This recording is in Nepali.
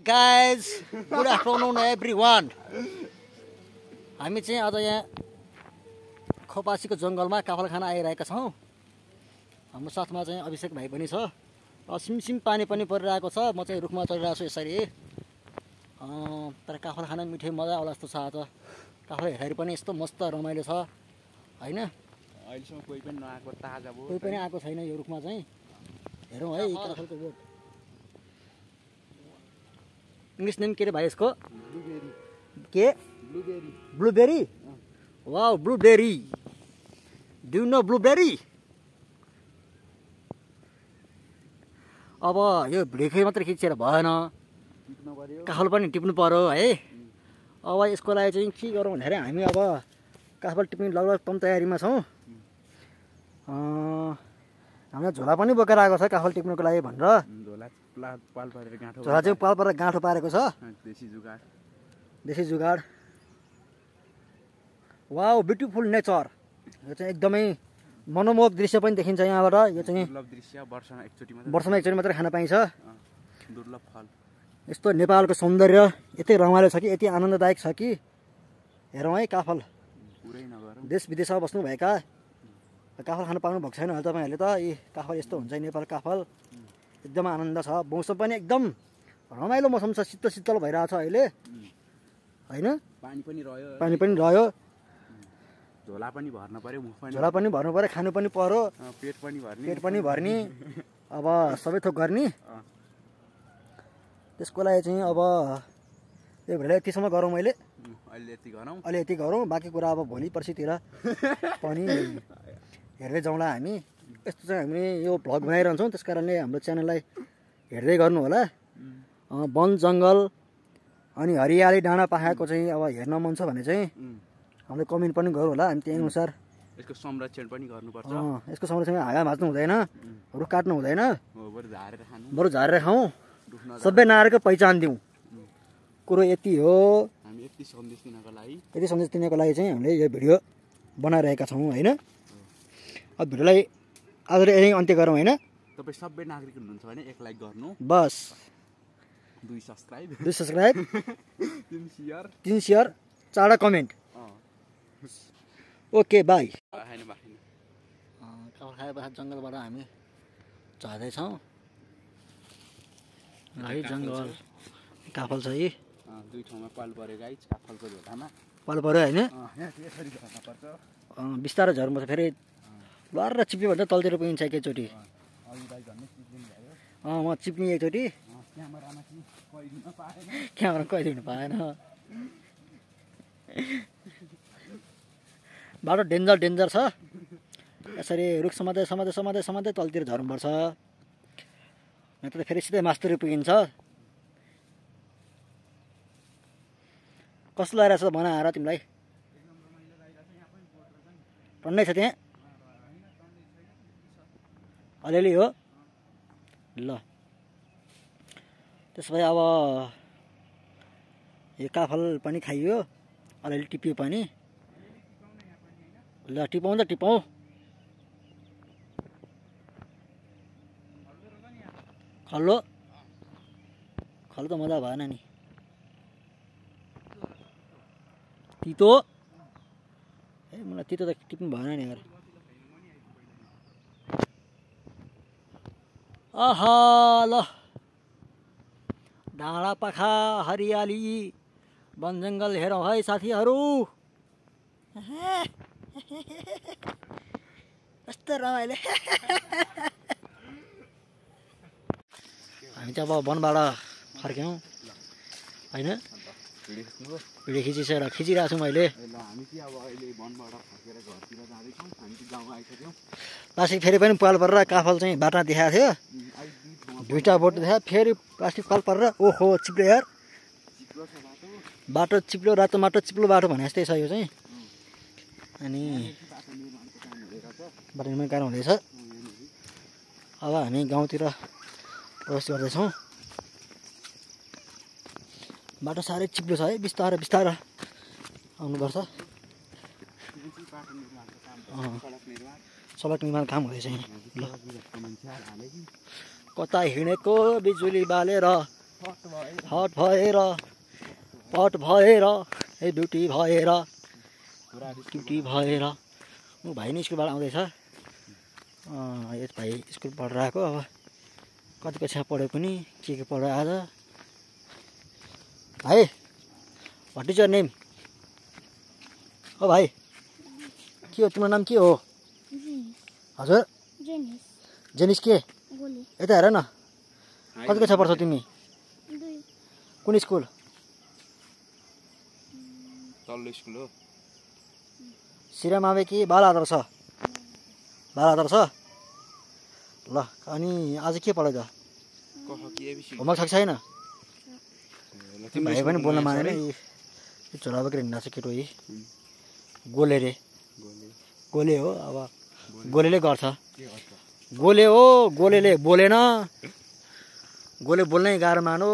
Guys, good afternoon everyone. हामी चाहिँ आज यहाँ खोपासीको जङ्गलमा काफल खान आइरहेका छौँ। हाम्रो साथमा चाहिँ अभिषेक भाइ पनि छ। सिमसिम पानी पनि परिरहेको छ। म चाहिँ रुखमा चढिरहेको छु यसरी। तर काफल खान मिठै मजा आउला जस्तो छ आज। काफल हेर्दाखेरि पनि यस्तो मस्त रमाइलो छ हैन? अहिलेसम्म कोही पनि नआएको ताजा भयो। कोही पनि आएको छैन यो रुखमा चाहिँ। हेरौँ है काफलको बोट। इंग्लिश नेम के रे भाई इसको? ब्लूबेरी। के? Blueberry. Blueberry? Wow, blueberry. Do you know blueberry? अब यो भिडियो मात्र खिचेर भएन, काफल पनि टिप्नु पर्यो है। अब यसको लागि चाहिँ के गरौँ भन्दाखेरि हामी अब काफल टिप्ने लगभग तम तयारीमा छौँ। हामीलाई झोला पनि बोकेर आएको छ काफल टिप्नुको लागि भनेर। झोला चाहिँ पाल परेर गाँठो पारेको छ। देशी जुगाड। Wow, beautiful nature. यो चाहिँ एकदमै मनमोहक दृश्य पनि देखिन्छ यहाँबाट। यो चाहिँ वर्षमा एकचोटि मात्रै खान पाइन्छ। दुर्लभ फल। यस्तो नेपालको सौन्दर्य यति रमाइलो छ कि, यति आनन्ददायक छ कि। हेरौँ है काफल। देश विदेशमा बस्नुभएका काफल खान पाउनु भएको छैन होला तपाईँहरूले त। यी काफल यस्तो हुन्छ नेपाल काफल। एकदम आनन्द छ। मौसम पनि एकदम रमाइलो मौसम छ। शीतल शीतल भइरहेछ अहिले हैन? पानी पनि रह्यो। झोला पनि भर्न पर्यो, मुख पनि भर्नु पर्यो, खानु पनि पर्यो, पेट पनि भर्ने। अब सबै थोक गर्ने। त्यसको लागि चाहिँ अब यो भिडियो यतिसम्म गरौँ। अहिले यति गरौँ। बाँकी कुरा अब भोलि पर्सितिर पनि हेर्दै जाउँला हामी। यस्तो चाहिँ हामीले यो भ्लग बनाइरहन्छौँ। त्यस कारणले हाम्रो च्यानललाई हेर्दै गर्नु होला। वन जङ्गल अनि हरियाली डाँडा पाखाको चाहिँ अब हेर्न मन छ भने चाहिँ हामीले कमेन्ट पनि गरौँ होला। हामी त्यही अनुसार यसको संरक्षण पनि गर्नुपर्छ। यसको संरक्षण हाँगा भाँच्नु हुँदैन, रुख काट्नु हुँदैन, बरु झारेर खाउँ, सबै नागरिकको पहिचान दिउँ। कुरो यति हो। हामी यति सन्देश दिनको लागि चाहिँ हामीले यो भिडियो बनाइरहेका छौँ हैन? अब भिडियोलाई आज यही अन्त्य गरौँ हैन? तपाईँ सबै नागरिक हुनुहुन्छ भने एक लाइक गर्नु, बस 2 subscribe 3 share 4 comment. Okay by. काफल खाएपछि जङ्गलबाट हामी झर्दैछौँ। है जङ्गल काफल छ यी। दुई ठाउँमा पाल पऱ्यो गाइस, काफलको झोलामा पाल पऱ्यो हैन? यसरी झर्नुपर्छ। बिस्तारै झर्नुपर्छ। फेरि लर चिप्ने भन्दा तलतिर पुगिन्छ एकैचोटि। म चिप्ने एकचोटि। क्यामेरा कैद हुनु पाएन। बाटो डेन्जर छ। यसरी रुख समात्दै तलतिर झर्नुपर्छ। नत्र त फेरि सिधै मास्तिर पुगिन्छ। कस्तो लागिरहेछ भन आएर तिमीलाई? टन्नै छ त्यहाँ? अलिअलि हो। ल त्यसो भए अब यो काफल पनि खाइयो, अलिअलि टिप्यो पनि। ल टिपौँ त टिपौँ। खल्लो त मजा भएन नि। तितो मलाई तितो त टिप्नु भएन नि यार। आहा ल डाँडा पाखा हरियाली वन जङ्गल हेरौँ है साथीहरू। कस्तो रमाइलो। हामी चाहिँ अब वनबाट फर्क्यौँ होइन? भिडियो खिचिरहेको छु मैले। प्लास्टिक फेरि पनि पाल परेर काफल चाहिँ बाटो देखाएको थियो। 2टा बोट देखायो, फेरि प्लास्टिक पाल परेर ओहो चिप्लो यार। बाटो चिप्लो, रातो माटो चिप्लो बाटो भने जस्तै छ यो चाहिँ। अनि बाटो निर्माण कार्य हुँदैछ। अब हामी गाउँतिर प्रवेश गर्दैछौँ। बाटो साह्रै चिप्लो छ है। बिस्तारै आउनुपर्छ। सडक निर्माण काम हुँदैछ यहाँ। ल कता हिँडेको बिजुली बालेर हट भएर पट भएर ए ड्युटी भएर ऊ भाइ नि स्कुलबाट आउँदैछ। यस भाइ स्कुल पढेर आएको। अब कति कक्षा पढ्यो पनि के पढ्यो आज। भाइ व्हाट इज योर नेम? ओ भाइ के हो तिम्रो नाम के हो? हजुर जेनिस के? यता हेर न कति कक्षा पढ्छौ तिमी? कुन स्कुल? तल्लो स्कुल हो। श्रीमावे कि बाल आदर्श? बाल आदर्श। ल अनि आज के पढ्यो त? होमवर्क छ कि छैन? भाइ पनि बोल्न मानेन। यो छोरा बोकेर हिँड्दा चाहिँ केटो गोले रे गोले हो। अब गोलेले गर्छ। गोले हो गोलेले बोलेन। गोले बोल्नै गाह्रो मानो।